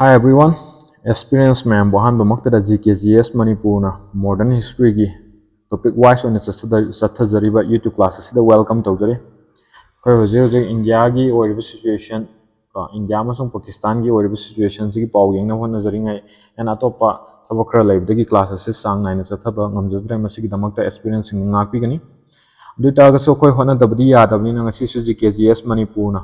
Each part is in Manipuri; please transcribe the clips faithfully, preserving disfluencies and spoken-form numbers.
Hi everyone, aspirants ꯃꯌꯥꯝꯕꯨ ꯑꯍꯥꯟꯕꯃꯛꯇꯗ G K G S ꯃꯅꯤꯄꯨꯔꯅ modern historyꯒꯤ topic wise ꯑꯣꯏꯅ ꯆꯠꯊꯗ- ꯆꯠꯊꯖꯔꯤꯕ YouTube class ꯑꯁꯤꯗ welcome ꯇꯧꯖꯔꯤ꯫ ꯑꯩꯈꯣꯏ ꯍꯧꯖꯤꯛ ꯍꯧꯖꯤꯛ ꯏꯟꯗꯤꯌꯥꯒꯤ ꯑꯣꯏꯔꯤꯕ situation ꯀꯣ, ꯏꯟꯗꯤꯌꯥ ꯑꯃꯁꯨꯡ ꯄꯥꯀꯤꯁꯇꯥꯟꯒꯤ ꯑꯣꯏꯔꯤꯕ situationꯁꯤꯒꯤ ꯄꯥꯎ ꯌꯦꯡꯅꯕ ꯍꯣꯠꯅꯖꯔꯤꯉꯩ and ꯑꯇꯣꯞꯄ ꯊꯕꯛ ꯈꯔ ꯂꯩꯕꯗꯒꯤ class ꯑꯁꯤ ꯆꯥꯡ ꯅꯥꯏꯅ ꯆꯠꯊꯕ ꯉꯝꯖꯗ꯭ꯔꯦ꯫ ꯃꯁꯤꯒꯤꯗꯃꯛꯇ aspirantꯁꯤꯡꯅ ꯉꯥꯛꯄꯤꯒꯅꯤ꯫ ꯑꯗꯨ ꯑꯣꯏꯇꯥꯔꯒꯁꯨ ꯑꯩꯈꯣꯏ ꯍꯣꯠꯅꯗꯕꯗꯤ ꯌꯥꯗꯕꯅꯤꯅ ꯉꯁꯤꯁꯨ G K G S ꯃꯅꯤꯄꯨꯔꯅ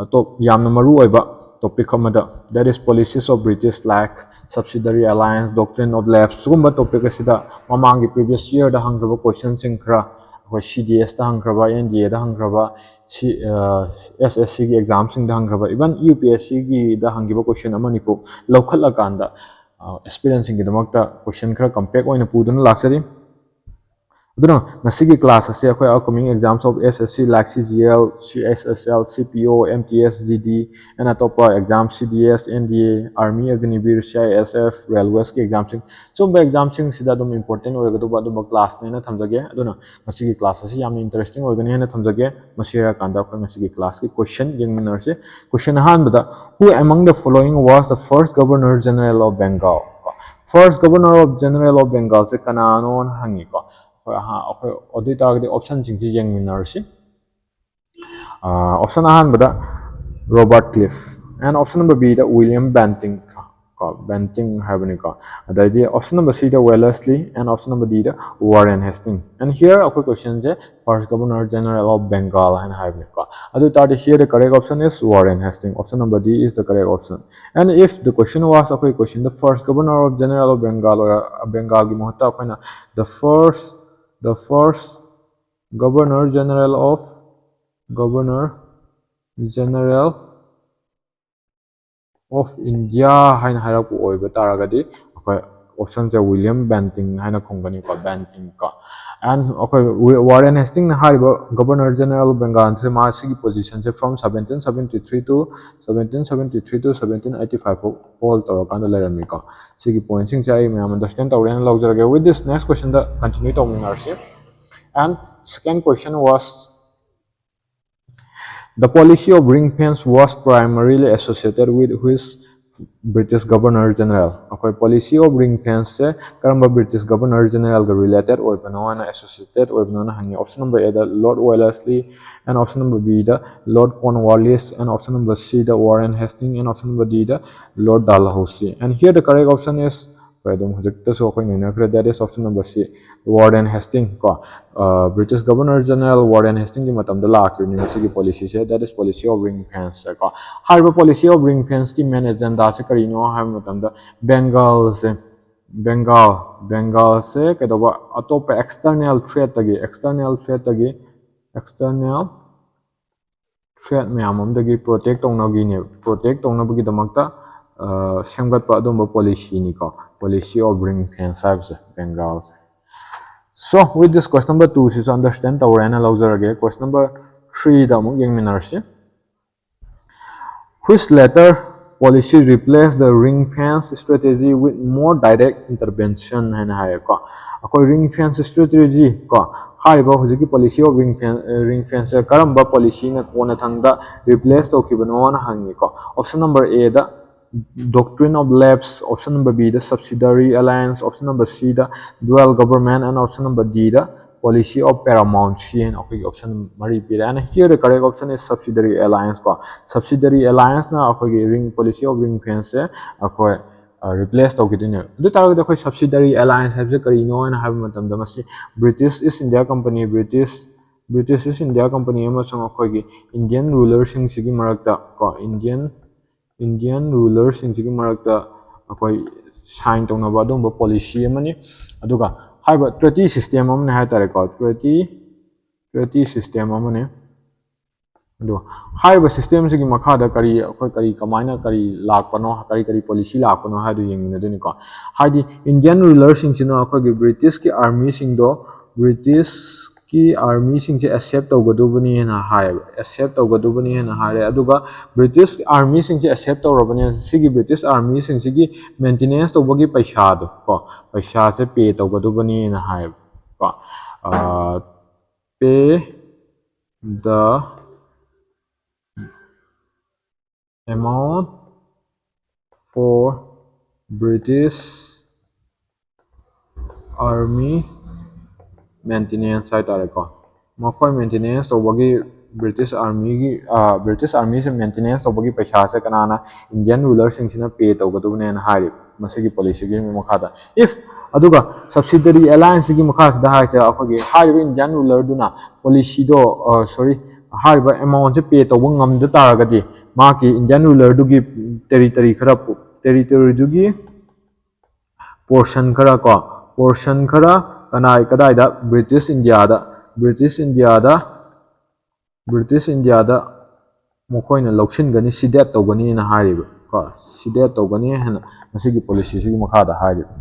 ꯑꯇꯣꯞ ꯌꯥꯝꯅ ꯃꯔꯨ ꯑꯣꯏꯕ topic ꯑꯃꯗ, that is policies of British like subsidiary alliance, doctrine of lapse, ꯁꯤꯒꯨꯝꯕ topic ꯑꯁꯤꯗ ꯃꯃꯥꯡꯒꯤ previous yearꯗ ꯍꯪꯈ꯭ꯔꯕ questionꯁꯤꯡ ꯈꯔ, ꯑꯩꯈꯣꯏ C D Sꯇ ꯍꯪꯈ꯭ꯔꯕ, N D Aꯗ ꯍꯪꯈ꯭ꯔꯕ, C S ꯑꯦꯁ ꯁꯤꯒꯤ examꯁꯤꯡꯗ ꯍꯪꯈ꯭ꯔꯕ, even U P S Cꯒꯤꯗ ꯍꯪꯈꯤꯕ question ꯑꯃꯅꯤꯄꯨ ꯂꯧꯈꯠꯂꯀꯥꯟꯗ aspirantꯁꯤꯡꯒꯤꯗꯃꯛꯇ question ꯈꯔ compact ꯑꯣꯏꯅ ꯄꯨꯗꯨꯅ ꯂꯥꯛꯆꯔꯤ꯫ ꯑꯗꯨꯅ ꯉꯁꯤꯒꯤ class ꯑꯁꯤ ꯑꯩꯈꯣꯏ upcoming exams of S S C like C G L, C S S L, C P O, M T S, G D and ꯑꯇꯣꯞꯄ exam, C D S, N D A, Army, Agniveer, C I S F, Railwaysꯀꯤ examꯁꯤꯡ, ꯁꯨꯝꯕ examꯁꯤꯡꯁꯤꯗ ꯑꯗꯨꯝ important ꯑꯣꯏꯒꯗꯧꯕ ꯑꯗꯨꯝꯕ classꯅꯦꯅ ꯊꯝꯖꯒꯦ꯫ ꯑꯗꯨꯅ ꯉꯁꯤꯒꯤ class ꯑꯁꯤ ꯌꯥꯝꯅ interesting ꯑꯣꯏꯒꯅꯤ ꯍꯥꯏꯅ ꯊꯝꯖꯒꯦ꯫ ꯃꯁꯤ ꯍꯥꯏꯔꯀꯥꯟꯗ ꯑꯩꯈꯣꯏ ꯉꯁꯤꯒꯤ classꯀꯤ question ꯌꯦꯡꯃꯤꯟꯅꯔꯁꯤ꯫ Question ꯑꯍꯥꯟꯕꯗ, who among the following was the first Governor General of Bengal? First Governor of General of Bengalꯁꯦ ꯀꯅꯥꯅꯣꯅ ꯍꯪꯉꯤꯀꯣ꯫ ꯑꯩꯈꯣꯏ ꯑꯍꯥ- ꯑꯩꯈꯣꯏ ꯑꯗꯨ ꯑꯣꯏꯇꯥꯔꯒꯗꯤ optionꯁꯤꯡꯁꯤ ꯌꯦꯡꯃꯤꯟꯅꯔꯁꯤ꯫ Option ꯑꯍꯥꯟꯕꯗ Robert Clive and option number Bꯗ William Bentinck ꯀꯣ, Bentinck ꯍꯥꯏꯕꯅꯤꯀꯣ꯫ ꯑꯗꯩꯗꯤ option number Cꯗ Wellesley and option number Dꯗ Warren Hastings꯫ And here ꯑꯩꯈꯣꯏ questionꯁꯦ First Governor General of Bengal ꯍꯥꯏꯅ ꯍꯥꯏꯕꯅꯤꯀꯣ꯫ ꯑꯗꯨ ꯑꯣꯏꯇꯥꯔꯗꯤ here the correct option is Warren Hastings, option number D is the correct option. And if the question was, ꯑꯩꯈꯣꯏ questionꯗ First Governor of General of Bengal ꯑꯣꯏꯔ Bengalꯒꯤ ꯃꯍꯨꯠꯇ ꯑꯩꯈꯣꯏꯅ the first the first Governor General of Governor General of India ꯍꯥꯏꯅ ꯍꯥꯏꯔꯛꯄ ꯑꯣꯏꯕ ꯇꯥꯔꯒꯗꯤ ꯑꯩꯈꯣꯏ optionꯁꯦ William Bentinck ꯍꯥꯏꯅ ꯈꯨꯝꯒꯅꯤꯀꯣ, Bentinck ꯀꯣ꯫ And ꯑꯩꯈꯣꯏ Warren Hastingsꯅ ꯍꯥꯏꯔꯤꯕ Governor General of Bengalꯁꯦ ꯃꯥ ꯁꯤꯒꯤ positionꯁꯦ from seventeen seventy three to seventeen seventy three to seventeen eighty five ꯐꯥꯎ hold ꯇꯧꯔꯀꯥꯟꯗ ꯂꯩꯔꯝꯃꯤꯀꯣ꯫ ꯁꯤꯒꯤ pointꯁꯤꯡꯁꯦ ꯑꯩ ꯃꯌꯥꯝ understand ꯇꯧꯔꯦꯅ ꯂꯧꯖꯔꯒꯦ꯫ With this, next questionꯗ continue ꯇꯧꯃꯤꯟꯅꯔꯁꯤ꯫ And second question was, the policy of ring fence was primarily associated with which British Governor General꯫ ꯑꯩꯈꯣꯏ policy of ring fence ꯁꯦ ꯀꯔꯝꯕ British Governor General ꯒ related ꯑꯣꯏꯕꯅꯣ ꯍꯥꯏꯅ, associated ꯑꯣꯏꯕꯅꯣꯅ ꯍꯪꯉꯤ꯫ Option number A the Lord Wellesley, and option number B the Lord Cornwallis, and option number C the Warren Hastings, and option number D the Lord Dalhousie꯫ And here the correct option is, ꯑꯩꯈꯣꯏ ꯑꯗꯨꯝ ꯍꯧꯖꯤꯛꯇꯁꯨ ꯑꯩꯈꯣꯏ ꯅꯩꯅꯈ꯭ꯔꯦ, that is option number C, Warren Hastings ꯀꯣ꯫ British Governor General Warren Hastings ꯀꯤ ꯃꯇꯝꯗ ꯂꯥꯛꯈꯤꯕꯅꯤ ꯃꯁꯤꯒꯤ policy say, that is policy of ring fence ꯀꯣ꯫ ꯍꯥꯏꯔꯤꯕ policy of ring fence ꯀꯤ main agenda ꯁꯦ ꯀꯔꯤꯅꯣ ꯍꯥꯏꯕ ꯃꯇꯝꯗ, Bengal ꯁꯦ, Bengal, Bengal ꯁꯦ ꯀꯩꯗꯧꯕ, ꯑꯇꯣꯞꯄ external threat ꯇꯒꯤ, external threat ꯇꯒꯤ, external threat ꯃꯌꯥꯝ ꯑꯃꯗꯒꯤ protect ꯇꯧꯅꯕꯒꯤꯅꯦ, protect ꯇꯧꯅꯕꯒꯤꯗꯃꯛꯇ, ꯑ, ꯁꯦꯝꯒꯠꯄ ꯑꯗꯨꯝꯕ policy ꯅꯤꯀꯣ, policy of ring fence ꯍꯥꯏꯕꯁꯦ, Bengal say. So, with this, question number two ꯁꯤꯁꯨ understand ꯇꯧꯔꯦꯅ ꯂꯧꯖꯔꯒꯦ꯫ Question number three ꯗ ꯑꯃꯨꯛ ꯌꯦꯡꯃꯤꯟꯅꯔꯁꯤ꯫ Which latter policy replaced the ring fence strategy with more direct intervention ꯍꯥꯏꯅ ꯍꯥꯏꯌꯦꯀꯣ꯫ ꯑꯩꯈꯣꯏ ring fence strategy ꯀꯣ, ꯍꯥꯏꯔꯤꯕ ꯍꯧꯖꯤꯛꯀꯤ policy of ring fence, ring fence ꯁꯦ ꯀꯔꯝꯕ policy ꯅ ꯀꯣꯟꯅꯊꯪꯗ replace ꯇꯧꯈꯤꯕꯅꯣꯅ ꯍꯪꯉꯤꯀꯣ꯫ Option number A the Doctrine of Lapse, option number B the Subsidiary Alliance, option number C the Dual Government, and option number D the Policy of Paramountcy ꯍꯥꯏꯅ ꯑꯩꯈꯣꯏꯒꯤ option ꯃꯔꯤ ꯄꯤꯔꯦ꯫ And here the correct option is Subsidiary Alliance ꯀꯣ꯫ Subsidiary Alliance ꯅ ꯑꯩꯈꯣꯏꯒꯤ ring, policy of ring fence ꯁꯦ ꯑꯩꯈꯣꯏ, ꯑ, replace ꯇꯧꯈꯤꯗꯣꯏꯅꯦꯕ꯫ ꯑꯗꯨ ꯑꯣꯏ ꯇꯥꯔꯒꯗꯤ ꯑꯩꯈꯣꯏ Subsidiary Alliance ꯍꯥꯏꯕꯁꯦ ꯀꯔꯤꯅꯣ ꯍꯥꯏꯅ ꯍꯥꯏꯕ ꯃꯇꯝꯗ, ꯃꯁꯤ British East India Company, British, British East India Company ꯑꯃꯁꯨꯡ ꯑꯩꯈꯣꯏꯒꯤ Indian ruler ꯁꯤꯡꯁꯤꯒꯤ ꯃꯔꯛꯇ ꯀꯣ, Indian, Indian ruler ꯁꯤꯡꯁꯤꯒꯤ ꯃꯔꯛꯇ ꯑꯩꯈꯣꯏ sign ꯇꯧꯅꯕ ꯑꯗꯨꯒꯨꯝꯕ policy ꯑꯃꯅꯤ꯫ ꯑꯗꯨꯒ ꯍꯥꯏꯔꯤꯕ treaty system ꯑꯃꯅꯤ ꯍꯥꯏ ꯇꯥꯔꯦꯀꯣ, treaty, treaty system ꯑꯃꯅꯤ꯫ ꯑꯗꯣ ꯍꯥꯏꯔꯤꯕ system ꯁꯤꯒꯤ ꯃꯈꯥꯗ ꯀꯔꯤ, ꯑꯩꯈꯣꯏ ꯀꯔꯤ, ꯀꯃꯥꯏꯅ, ꯀꯔꯤ ꯂꯥꯛꯄꯅꯣ, ꯀꯔꯤ ꯀꯔꯤ policy ꯂꯥꯛꯄꯅꯣ ꯍꯥꯏꯗꯨ ꯌꯦꯡꯃꯤꯟꯅꯗꯣꯏꯅꯤꯀꯣ꯫ ꯍꯥꯏꯗꯤ Indian ruler ꯁꯤꯡꯁꯤꯅ ꯑꯩꯈꯣꯏꯒꯤ British ꯀꯤ army ꯁꯤꯡꯗꯣ, British ꯀꯤ army ꯁꯤꯡꯁꯦ accept ꯇꯧꯒꯗꯧꯕꯅꯤꯅ ꯍꯥꯏꯌꯦꯕ, accept ꯇꯧꯒꯗꯧꯕꯅꯤꯅ ꯍꯥꯏꯔꯦ꯫ ꯑꯗꯨꯒ British army ꯁꯤꯡꯁꯦ accept ꯇꯧꯔꯕꯅꯤꯅ ꯁꯤꯒꯤ British army ꯁꯤꯡꯁꯤꯒꯤ maintenance ꯇꯧꯕꯒꯤ ꯄꯩꯁꯥꯗꯣ ꯀꯣ, ꯄꯩꯁꯥꯁꯦ pay ꯇꯧꯒꯗꯧꯕꯅꯤꯅ ꯍꯥꯏꯌꯦꯕ ꯀꯣ꯫ ꯑ, pay the amount for British Army maintenance ꯍꯥꯏꯇꯥꯔꯦꯀꯣ꯫ ꯃꯈꯣꯏ ꯃꯦꯟꯇꯦꯅꯦꯟꯁ ꯇꯧꯕꯒꯤ, ꯕ꯭ꯔꯤꯇꯤꯁ ꯑꯥꯔꯃꯤꯒꯤ ꯕ꯭ꯔꯤꯇꯤꯁ ꯑꯥꯔꯃꯤꯁꯦ ꯃꯦꯟꯇꯦꯅꯦꯟꯁ ꯇꯧꯕꯒꯤ ꯄꯩꯁꯥꯁꯦ ꯀꯅꯥꯅ? ꯏꯟꯗꯤꯌꯟ ꯔꯨꯂꯔꯁꯤꯡꯁꯤꯅ ꯄꯦ ꯇꯧꯒꯗꯕꯅꯦꯅ ꯍꯥꯏꯔꯤ ꯃꯁꯤꯒꯤ ꯄꯣꯂꯤꯁꯤꯒꯤ ꯃꯈꯥꯗ꯫ ꯏꯐ ꯑꯗꯨꯒ ꯁꯕꯁꯤꯗꯔꯤ ꯑꯦꯂꯥꯌꯟꯁꯁꯤꯒꯤ ꯃꯈꯥꯁꯤꯗ ꯍꯥꯏꯁꯦ, ꯑꯩꯈꯣꯏꯒꯤ ꯍꯥꯏꯔꯤꯕ ꯏꯟꯗꯤꯌꯟ ꯔꯨꯂꯔꯗꯨꯅ ꯄꯣꯂꯤꯁꯤꯗꯣ, ꯁꯣꯔꯤ, ꯍꯥꯏꯔꯤꯕ ꯑꯦꯃꯥꯎꯟꯁꯦ ꯄꯦ ꯇꯧꯕ ꯉꯝꯗ ꯇꯥꯔꯒꯗꯤ ꯃꯍꯥꯛꯀꯤ ꯏꯟꯗꯤꯌꯟ ꯔꯨꯂꯔꯗꯨꯒꯤ ꯇꯦꯔꯤꯇꯔꯤ ꯈꯔ, ꯇꯦꯔꯤꯇꯣꯔꯤꯗꯨꯒꯤ ꯄꯣꯔꯁꯟ ꯈꯔ ꯀꯣ, ꯄꯣꯔꯁꯟ ꯈꯔ ꯀꯅꯥꯏ, ꯀꯗꯥꯏꯗ? ꯕ꯭ꯔꯤꯇꯤꯁ ꯏꯟꯗꯤꯌꯥꯗ, ꯕ꯭ꯔꯤꯇꯤꯁ ꯏꯟꯗꯤꯌꯥꯗ, ꯕ꯭ꯔꯤꯇꯤꯁ ꯏꯟꯗꯤꯌꯥꯗ ꯃꯈꯣꯏꯅ ꯂꯧꯁꯤꯟꯒꯅꯤ, ꯁꯤꯗꯦꯠ ꯇꯧꯒꯅꯤꯅ ꯍꯥꯏꯔꯤꯕ ꯀꯣ, ꯁꯤꯗꯦꯠ ꯇꯧꯒꯅꯤ ꯍꯥꯏꯅ ꯃꯁꯤꯒꯤ ꯄꯣꯂꯤꯁꯤꯁꯤꯒꯤ ꯃꯈꯥꯗ ꯍꯥꯏꯔꯤꯕ꯫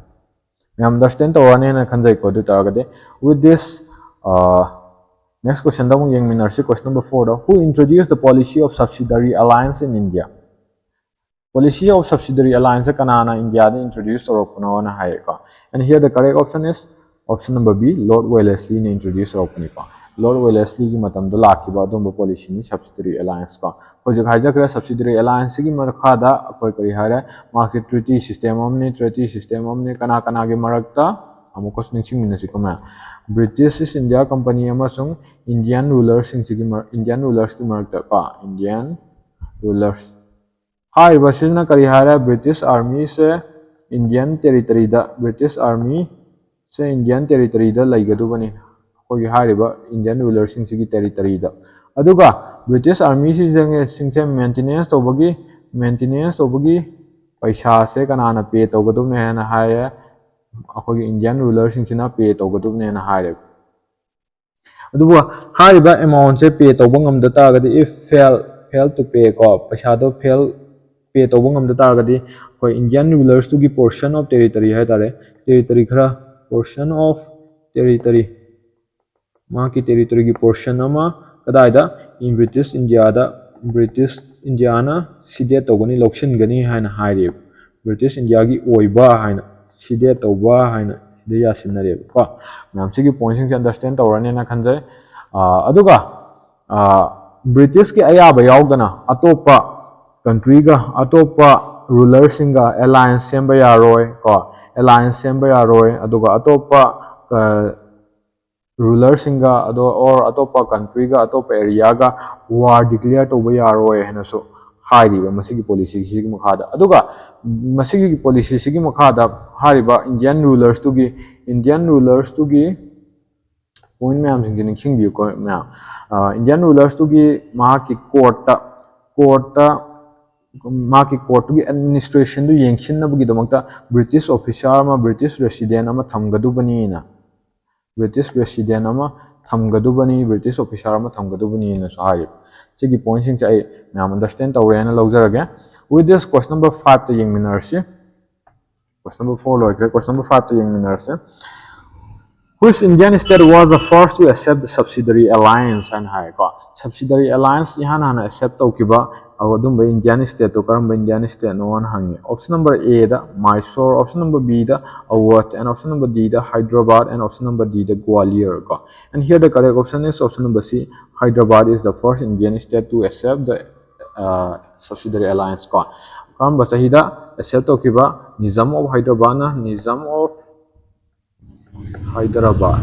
ꯃꯌꯥꯝ ꯑꯟꯗꯔꯁꯇꯦꯟ ꯇꯧꯔꯅꯤꯅ ꯈꯟꯖꯩꯀꯣ꯫ ꯑꯗꯨ ꯑꯣꯏ ꯇꯥꯔꯒꯗꯤ, with this, next questionꯗ ꯑꯃꯨꯛ ꯌꯦꯡꯃꯤꯟꯅꯔꯁꯤ, question number fourꯗ: Who introduced the policy of subsidiary alliance in India? Policy of subsidiary alliance ꯀꯅꯥꯅ ꯏꯟꯗꯤꯌꯥꯗ ꯏꯟꯇ꯭ꯔꯣꯗ꯭ꯌꯨꯁ ꯇꯧꯔꯛꯄꯅꯣꯅ ꯍꯥꯏꯌꯦꯀꯣ꯫ And here the correct option is option number B, Lord Wellesleyꯅ ꯏꯟꯇ꯭ꯔꯣꯗ꯭ꯌꯨꯁ ꯇꯧꯔꯛꯄꯅꯤꯀꯣ꯫ ꯂꯣꯔꯗ ꯋꯦꯂꯦꯁꯂꯤꯒꯤ ꯃꯇꯝꯗ ꯂꯥꯛꯈꯤꯕ ꯑꯗꯨꯝꯕ ꯄꯣꯂꯤꯁꯤꯅꯤ ꯁꯕꯁꯤꯗꯔꯤ ꯑꯦꯂꯥꯌꯟꯁ ꯀꯣ꯫ ꯍꯧꯖꯤꯛ ꯍꯥꯏꯖꯈ꯭ꯔꯦ, ꯁꯕꯁꯤꯗꯔꯤ ꯑꯦꯂꯥꯌꯟꯁꯁꯤꯒꯤ ꯃꯈꯥꯗ ꯑꯩꯈꯣꯏ ꯀꯔꯤ ꯍꯥꯏꯔꯦ? ꯃꯍꯥꯛꯁꯦ ꯇ꯭ꯔꯤꯇꯤ ꯁꯤꯁꯇꯦꯝ ꯑꯃꯅꯤ, ꯇ꯭ꯔꯤꯇꯤ ꯁꯤꯁꯇꯦꯝ ꯑꯃꯅꯤ꯫ ꯀꯅꯥ ꯀꯅꯥꯒꯤ ꯃꯔꯛꯇ? ꯑꯃꯨꯛꯀꯁꯨ ꯅꯤꯡꯁꯤꯡꯃꯤꯟꯅꯁꯤꯀꯣ ꯃꯌꯥꯝ꯫ ꯕ꯭ꯔꯤꯇꯤꯁ ꯏꯁ ꯏꯟꯗꯤꯌꯥ ꯀꯝꯄꯅꯤ ꯑꯃꯁꯨꯡ ꯏꯟꯗꯤꯌꯟ ꯔꯨꯂꯔꯁꯤꯡꯁꯤꯒꯤ ꯃꯔ-, ꯏꯟꯗꯤꯌꯟ ꯔꯨꯂꯔꯁꯀꯤ ꯃꯔꯛꯇ ꯀꯣ, ꯏꯟꯗꯤꯌꯟ ꯔꯨꯂꯔꯁ ꯍꯥꯏꯔꯤꯕꯁꯤꯅ ꯀꯔꯤ ꯍꯥꯏꯔꯦ? ꯕ꯭ꯔꯤꯇꯤꯁ ꯑꯥꯔꯃꯤꯁꯦ ꯏꯟꯗꯤꯌꯟ ꯇꯦꯔꯤꯇꯔꯤꯗ, ꯕ꯭ꯔꯤꯇꯤꯁ ꯑꯥꯔꯃꯤꯁꯦ ꯏꯟꯗꯤꯌꯟ ꯇꯦꯔꯤꯇꯔꯤꯗ ꯂꯩꯒꯗꯕꯅꯤ, ꯑꯩꯈꯣꯏꯒꯤ ꯍꯥꯏꯔꯤꯕ ꯏꯟꯗꯤꯌꯟ ꯔꯨꯂꯔꯁꯤꯡꯁꯤꯒꯤ ꯇꯦꯔꯤꯇꯔꯤꯗ꯫ ꯑꯗꯨꯒ ꯕ꯭ꯔꯤꯇꯤꯁ ꯑꯥꯔꯃꯤꯁꯤꯡꯁꯦ ꯃꯦꯟꯇꯦꯅꯦꯟꯁ ꯇꯧꯕꯒꯤ, ꯃꯦꯟꯇꯦꯅꯦꯟꯁ ꯇꯧꯕꯒꯤ ꯄꯩꯁꯥꯁꯦ ꯀꯅꯥꯅ ꯄꯦ ꯇꯧꯒꯗꯕꯅꯤ ꯍꯥꯏꯅ ꯍꯥꯏꯔꯦ? ꯑꯩꯈꯣꯏꯒꯤ ꯏꯟꯗꯤꯌꯟ ꯔꯨꯂꯔꯁꯤꯡꯁꯤꯅ ꯄꯦ ꯇꯧꯒꯗꯕꯅꯦꯅ ꯍꯥꯏꯔꯦꯕ꯫ ꯑꯗꯨꯕꯨ ꯍꯥꯏꯔꯤꯕ ꯑꯦꯃꯥꯎꯟꯁꯦ ꯄꯦ ꯇꯧꯕ ꯉꯝꯗ ꯇꯥꯔꯒꯗꯤ, if fail, fail to pay ꯀꯣ, ꯄꯩꯁꯥꯗꯣ ꯐꯦꯜ, ꯄꯦ ꯇꯧꯕ ꯉꯝꯗ ꯇꯥꯔꯒꯗꯤ, ꯑꯩꯈꯣꯏ ꯏꯟꯗꯤꯌꯟ ꯔꯨꯂꯔꯁꯇꯨꯒꯤ portion of territory ꯍꯥꯏꯇꯥꯔꯦ, ꯇꯦꯔꯤꯇꯔꯤ ꯈꯔ, portion of territory, ꯃꯍꯥꯛꯀꯤ ꯇꯦꯔꯤꯇꯔꯤꯒꯤ ꯄꯣꯔꯁꯟ ꯑꯃ ꯀꯗꯥꯏꯗ? ꯏꯟ ꯕ꯭ꯔꯤꯇꯤꯁ ꯏꯟꯗꯤꯌꯥꯗ, ꯕ꯭ꯔꯤꯇꯤꯁ ꯏꯟꯗꯤꯌꯥꯅ ꯁꯤꯗꯦꯠ ꯇꯧꯒꯅꯤ, ꯂꯧꯁꯤꯟꯒꯅꯤ ꯍꯥꯏꯅ ꯍꯥꯏꯔꯤꯕ꯫ ꯕ꯭ꯔꯤꯇꯤꯁ ꯏꯟꯗꯤꯌꯥꯒꯤ ꯑꯣꯏꯕ ꯍꯥꯏꯅ, ꯁꯤꯗꯦꯠ ꯇꯧꯕ ꯍꯥꯏꯅ ꯁꯤꯗ ꯌꯥꯁꯤꯟꯅꯔꯦꯕꯀꯣ꯫ ꯃꯌꯥꯝꯁꯤꯒꯤ ꯄꯣꯏꯟꯁꯤꯡꯁꯦ ꯑꯟꯗꯔꯁꯇꯦꯟ ꯇꯧꯔꯅꯤꯅ ꯈꯟꯖꯩ꯫ ꯑꯥ, ꯑꯗꯨꯒ, ꯑꯥ, ꯕ꯭ꯔꯤꯇꯤꯁꯀꯤ ꯑꯌꯥꯕ ꯌꯥꯎꯗꯅ ꯑꯇꯣꯞꯄ ꯀꯟꯇ꯭ꯔꯤꯒ, ꯑꯇꯣꯞꯄ ꯔꯨꯂꯔꯁꯤꯡꯒ ꯑꯦꯂꯥꯏꯟꯁ ꯁꯦꯝꯕ ꯌꯥꯔꯣꯏ ꯀꯣ, ꯑꯦꯂꯥꯏꯟꯁ ꯁꯦꯝꯕ ꯌꯥꯔꯣꯏ꯫ ꯑꯗꯨꯒ ꯑꯇꯣꯞꯄ ꯔꯨꯂꯔꯁꯤꯡꯒ ꯑꯗꯣ ꯑꯣꯔ ꯑꯇꯣꯞꯄ ꯀꯟꯇ꯭ꯔꯤꯒ ꯑꯇꯣꯞꯄ ꯑꯦꯔꯤꯌꯥꯒ ꯋꯥꯔ ꯗꯤꯀ꯭ꯂꯦꯌꯔ ꯇꯧꯕ ꯌꯥꯔꯣꯏ ꯍꯥꯏꯅꯁꯨ ꯍꯥꯏꯔꯤꯕ ꯃꯁꯤꯒꯤ ꯄꯣꯂꯤꯁꯤꯁꯤꯒꯤ ꯃꯈꯥꯗ꯫ ꯑꯗꯨꯒ ꯃꯁꯤꯒꯤ ꯄꯣꯂꯤꯁꯤꯁꯤꯒꯤ ꯃꯈꯥꯗ ꯍꯥꯏꯔꯤꯕ ꯏꯟꯗꯤꯌꯥꯟ ꯔꯨꯂꯔꯁꯇꯨꯒꯤ ꯏꯟꯗꯤꯌꯥꯟ ꯔꯨꯂꯔꯁꯇꯨꯒꯤ ꯄꯣꯏꯟ ꯃꯌꯥꯝꯁꯤꯡꯁꯦ ꯅꯤꯡꯁꯤꯡꯕꯤꯌꯨꯀꯣ ꯃꯌꯥꯝ꯫ ꯏꯟꯗꯤꯌꯥꯟ ꯔꯨꯂꯔꯁꯇꯨꯒꯤ ꯃꯍꯥꯛꯀꯤ ꯀꯣꯔꯠꯇ ꯀꯣꯔꯠꯇ ꯃꯍꯥꯛꯀꯤ ꯀꯣꯔꯠꯇꯨꯒꯤ ꯑꯦꯗꯃꯤꯅꯤꯁꯇ꯭ꯔꯦꯁꯟꯗꯨ ꯌꯦꯡꯁꯤꯟꯅꯕꯒꯤꯗꯃꯛꯇ ꯕ꯭ꯔꯤꯇꯤꯁ ꯑꯣꯐꯤꯁꯥꯔ ꯑꯃ, ꯕ꯭ꯔꯤꯇꯤꯁ ꯔꯦꯁꯤꯗꯦꯟ ꯑꯃ ꯊꯝꯒꯗꯕꯅꯤꯅ ꯕ꯭ꯔꯤꯇꯤꯁ ꯔꯦꯁꯤꯗꯦꯟ ꯑꯃ ꯊꯝꯒꯗꯕꯅꯤ, ꯕ꯭ꯔꯤꯇꯤꯁ ꯑꯣꯐꯤꯁꯥꯔ ꯑꯃ ꯊꯝꯒꯗꯕꯅꯤꯅꯁꯨ ꯍꯥꯏꯔꯤꯕ꯫ ꯁꯤꯒꯤ ꯄꯣꯏꯟꯁꯤꯡꯁꯦ ꯑꯩ ꯃꯌꯥꯝ ꯑꯟꯗꯔꯁꯇꯦꯟ ꯇꯧꯔꯦ ꯍꯥꯏꯅ ꯂꯧꯖꯔꯒꯦ꯫ With this, question number five ꯇ ꯌꯦꯡꯃꯤꯟꯅꯔꯁꯤ꯫ Question number four ꯂꯣꯏꯈ꯭ꯔꯦ, question number five ꯇ ꯌꯦꯡꯃꯤꯟꯅꯔꯁꯤ꯫ Which Indian state was the first to accept the subsidiary alliance ꯍꯥꯏꯅ ꯍꯥꯏꯀꯣ꯫ Subsidiary alliance ꯏꯍꯥꯟ ꯍꯥꯟꯅ ꯑꯦꯛꯁꯦꯞ ꯇꯧꯈꯤꯕ ꯑꯗꯨꯝꯕ ꯏꯟꯗꯤꯌꯥꯟ ꯁ꯭ꯇꯦꯠꯇꯣ ꯀꯔꯝꯕ ꯏꯟꯗꯤꯌꯥꯟ ꯁ꯭ꯇꯦꯠꯅꯣꯅ ꯍꯪꯉꯤ꯫ Option number A the Mysore, option number B the ꯑꯋꯙ, and option number D the Hyderabad, and option number D ꯗ ꯒ꯭ꯋꯥꯂꯤꯌꯔ ꯀꯣ꯫ And here the correct option is option number C, Hyderabad is the first Indian state to accept the uh, subsidiary alliance ꯀꯣ꯫ ꯀꯔꯝꯕ ꯆꯍꯤꯗ ꯑꯦꯛꯁꯦꯞ ꯇꯧꯈꯤꯕ? Nizam of Hyderabad ꯅ, Nizam of Hyderabad꯫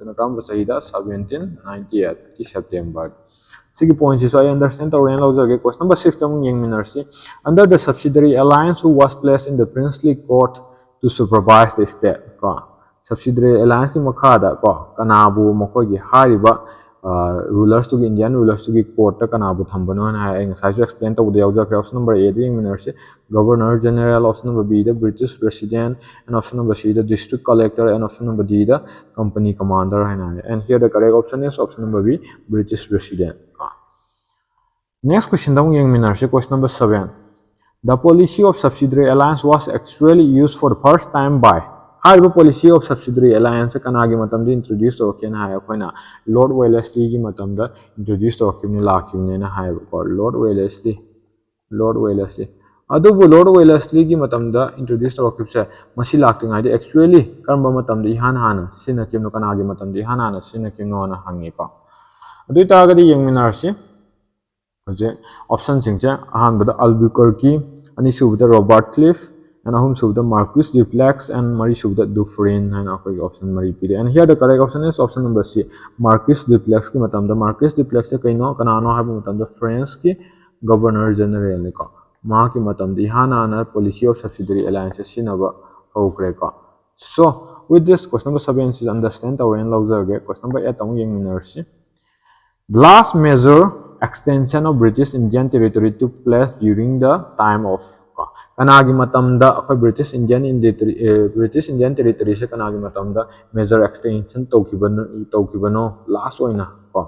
ꯑꯗꯨꯅ ꯀꯔꯝꯕ ꯆꯍꯤꯗ? Seventeen ninety eight ꯀꯤ September꯫ ꯁꯤꯒꯤ ꯄꯣꯏꯟꯁꯤꯁꯨ ꯑꯩ ꯑꯟꯗꯔꯁꯇꯦꯟ ꯇꯧꯔꯦꯅ ꯂꯧꯖꯔꯒꯦ꯫ Question number six ꯇ ꯑꯃꯨꯛ ꯌꯦꯡꯃꯤꯟꯅꯔꯁꯤ꯫ Under the subsidiary alliance, who was placed in the princely court to supervise the state ꯀꯣ꯫ Subsidiary alliance ꯀꯤ ꯃꯈꯥꯗ ꯀꯣ ꯀꯅꯥꯕꯨ ꯃꯈꯣꯏꯒꯤ ꯍꯥꯏꯔꯤꯕ ꯔꯨꯂꯔꯁꯇꯨꯒꯤ, ꯏꯟꯗꯤꯌꯥꯟ ꯔꯨꯂꯔꯁꯇꯨꯒꯤ ꯀꯣꯔꯠꯇ ꯀꯅꯥꯕꯨ ꯊꯝꯕꯅꯣ ꯍꯥꯏꯅ ꯍꯥꯏ, ꯑꯩ ꯉꯁꯥꯏꯁꯨ ꯑꯦꯛꯁꯄ꯭ꯂꯦꯟ ꯇꯧꯕꯗ ꯌꯥꯎꯖꯈ꯭ꯔꯦ꯫ Option number A ꯗ ꯌꯦꯡꯃꯤꯟꯅꯔꯁꯤ, Governor General, option number B the British Resident, and option number C the District Collector, and option number D the Company Commander ꯍꯥꯏꯅ ꯍꯥꯏ꯫ And here the correct option is option number B, British Resident ꯀꯣ꯫ Next question ꯗ ꯑꯃꯨꯛ ꯌꯦꯡꯃꯤꯟꯅꯔꯁꯤ꯫ Question number seven, the policy of subsidiary alliance was actually used for the first time by, ꯍꯥꯏꯔꯤꯕ policy of subsidiary alliance ꯁꯦ ꯀꯅꯥꯒꯤ ꯃꯇꯝꯗ ꯏꯟꯇ꯭ꯔꯣꯗ꯭ꯌꯨꯁ ꯇꯧꯔꯛꯀꯦꯅ ꯍꯥꯏ? ꯑꯩꯈꯣꯏꯅ ꯂꯣꯔꯗ ꯋꯦꯂꯦꯁꯂꯤꯒꯤ ꯃꯇꯝꯗ ꯏꯟꯇ꯭ꯔꯣꯗ꯭ꯌꯨꯁ ꯇꯧꯔꯛꯈꯤꯕꯅꯤ, ꯂꯥꯛꯈꯤꯕꯅꯦꯅ ꯍꯥꯏꯌꯦꯕꯀꯣ꯫ ꯂꯣꯔꯗ ꯋꯦꯂꯦꯁꯂꯤ, ꯂꯣꯔꯗ ꯋꯦꯂꯦꯁꯂꯤ꯫ ꯑꯗꯨꯕꯨ ꯂꯣꯔꯗ ꯋꯦꯂꯦꯁꯂꯤꯒꯤ ꯃꯇꯝꯗ ꯏꯟꯇ꯭ꯔꯣꯗ꯭ꯌꯨꯁ ꯇꯧꯔꯛꯈꯤꯕꯁꯦ ꯃꯁꯤ ꯂꯥꯛꯇ꯭ꯔꯤꯉꯩꯗ actually ꯀꯔꯝꯕ ꯃꯇꯝꯗ ꯏꯍꯥꯟ ꯍꯥꯟꯅ ꯁꯤꯖꯤꯟꯅꯈꯤꯕꯅꯣ, ꯀꯅꯥꯒꯤ ꯃꯇꯝꯗ ꯏꯍꯥꯟ ꯍꯥꯟꯅ ꯁꯤꯖꯤꯟꯅꯈꯤꯕꯅꯣꯅ ꯍꯪꯉꯤꯀꯣ꯫ ꯑꯗꯨ ꯑꯣꯏꯇꯥꯔꯒꯗꯤ ꯌꯦꯡꯃꯤꯟꯅꯔꯁꯤ꯫ ꯍꯧꯖꯤꯛ ꯑꯣꯞꯁꯟꯁꯤꯡꯁꯦ ꯑꯍꯥꯟꯕꯗ Albuquerque, ꯑꯅꯤꯁꯨꯕꯗ Robert Cliff, and ꯑꯍꯨꯝꯁꯨꯕꯗ Marquis Dupleix, and ꯃꯔꯤꯁꯨꯕꯗ Dufresne ꯍꯥꯏꯅ ꯑꯩꯈꯣꯏꯒꯤ ꯑꯣꯞꯁꯟ ꯃꯔꯤ ꯄꯤꯔꯦ꯫ And here the correct option is option number C, Marquis Dupleix ꯀꯤ ꯃꯇꯝꯗ꯫ Marquis Dupleix ꯁꯦ ꯀꯩꯅꯣ, ꯀꯅꯥꯅꯣ ꯍꯥꯏꯕ ꯃꯇꯝꯗ French ꯀꯤ Governor General ꯅꯤꯀꯣ꯫ ꯃꯍꯥꯛꯀꯤ ꯃꯇꯝꯗ ꯏꯍꯥꯟ ꯍꯥꯟꯅ Policy of Subsidiary Alliance ꯁꯤꯖꯤꯟꯅꯕ ꯍꯧꯈ꯭ꯔꯦꯀꯣ꯫ So with this, question number seven ꯁꯤ understand ꯇꯧꯔꯦꯅ ꯂꯧꯖꯔꯒꯦ꯫ Question number eight ꯑꯃꯨꯛ ꯌꯦꯡꯃꯤꯟꯅꯔꯁꯤ꯫ The last major extension of British Indian Territory took place during the time of ꯀꯣ꯫ ꯀꯅꯥꯒꯤ ꯃꯇꯝꯗ ꯑꯩꯈꯣꯏ British Indian Territory, ꯑꯦ, British Indian Territory ꯁꯦ ꯀꯅꯥꯒꯤ ꯃꯇꯝꯗ major extension ꯇꯧꯈꯤꯕꯅꯣ, ꯇꯧꯈꯤꯕꯅꯣ? Last ꯑꯣꯏꯅ ꯀꯣ,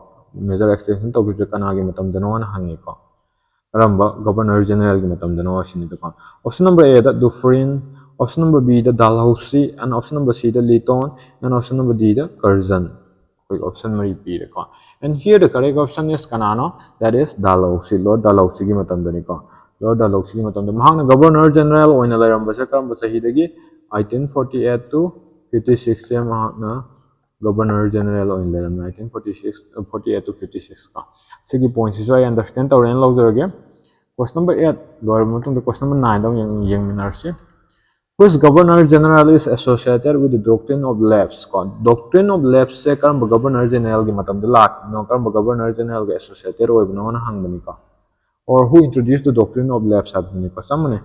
major extension ꯇꯧꯈꯤꯕꯁꯦ ꯀꯅꯥꯒꯤ ꯃꯇꯝꯗꯅꯣꯅ ꯍꯪꯉꯤꯀꯣ꯫ ꯀꯔꯝꯕ Governor General ꯒꯤ ꯃꯇꯝꯗꯅꯣ ꯑꯁꯤꯅꯤꯗꯀꯣ꯫ Option number A the Dufresne, option number B the Dalhousie, and option number C the Lytton, and option number D the Curzon꯫ ꯑꯩꯈꯣꯏ ꯑꯣꯞꯁꯟ ꯃꯔꯤ ꯄꯤꯔꯦꯀꯣ꯫ And here the correct option is ꯀꯅꯥꯅꯣ? That is Dalhousie, Lord Dalhousie ꯒꯤ ꯃꯇꯝꯗꯅꯤꯀꯣ꯫ Lord Dalhousie ꯒꯤ ꯃꯇꯝꯗ ꯃꯍꯥꯛꯅ Governor General ꯑꯣꯏꯅ ꯂꯩꯔꯝꯕꯁꯦ ꯀꯔꯝꯕ ꯆꯍꯤꯗꯒꯤ? Eighteen forty eight to fifty six ꯁꯦ ꯃꯍꯥꯛꯅ Governor General ꯑꯣꯏꯅ ꯂꯩꯔꯝꯃꯦ, eighteen forty six, forty eight to fifty six ꯀꯣ꯫ ꯁꯤꯒꯤ ꯄꯣꯏꯟꯠꯁꯤꯁꯨ ꯑꯩ understand ꯇꯧꯔꯦꯅ ꯂꯧꯖꯔꯒꯦ꯫ Question number eight ꯂꯣꯏꯔꯕ ꯃꯇꯨꯡꯗ question number nine ꯗ ꯑꯃꯨꯛ ꯌꯦꯡ-, ꯌꯦꯡꯃꯤꯟꯅꯔꯁꯤ꯫ Which Governor General is associated with the Doctrine of Lapse ꯀꯣ? Doctrine of Lapse ꯁꯦ ꯀꯔꯝꯕ Governor General ꯒꯤ ꯃꯇꯝꯗ ꯂꯥꯛꯈꯤꯕꯅꯣ, ꯀꯔꯝꯕ Governor General ꯒ associated ꯑꯣꯏꯕꯅꯣꯅ ꯍꯪꯕꯅꯤꯀꯣ꯫ Or who introduced the Doctrine of Lapse ꯍꯥꯏꯕꯗꯨꯅꯤꯀꯣ, ꯆꯞ ꯃꯥꯟꯅꯩ꯫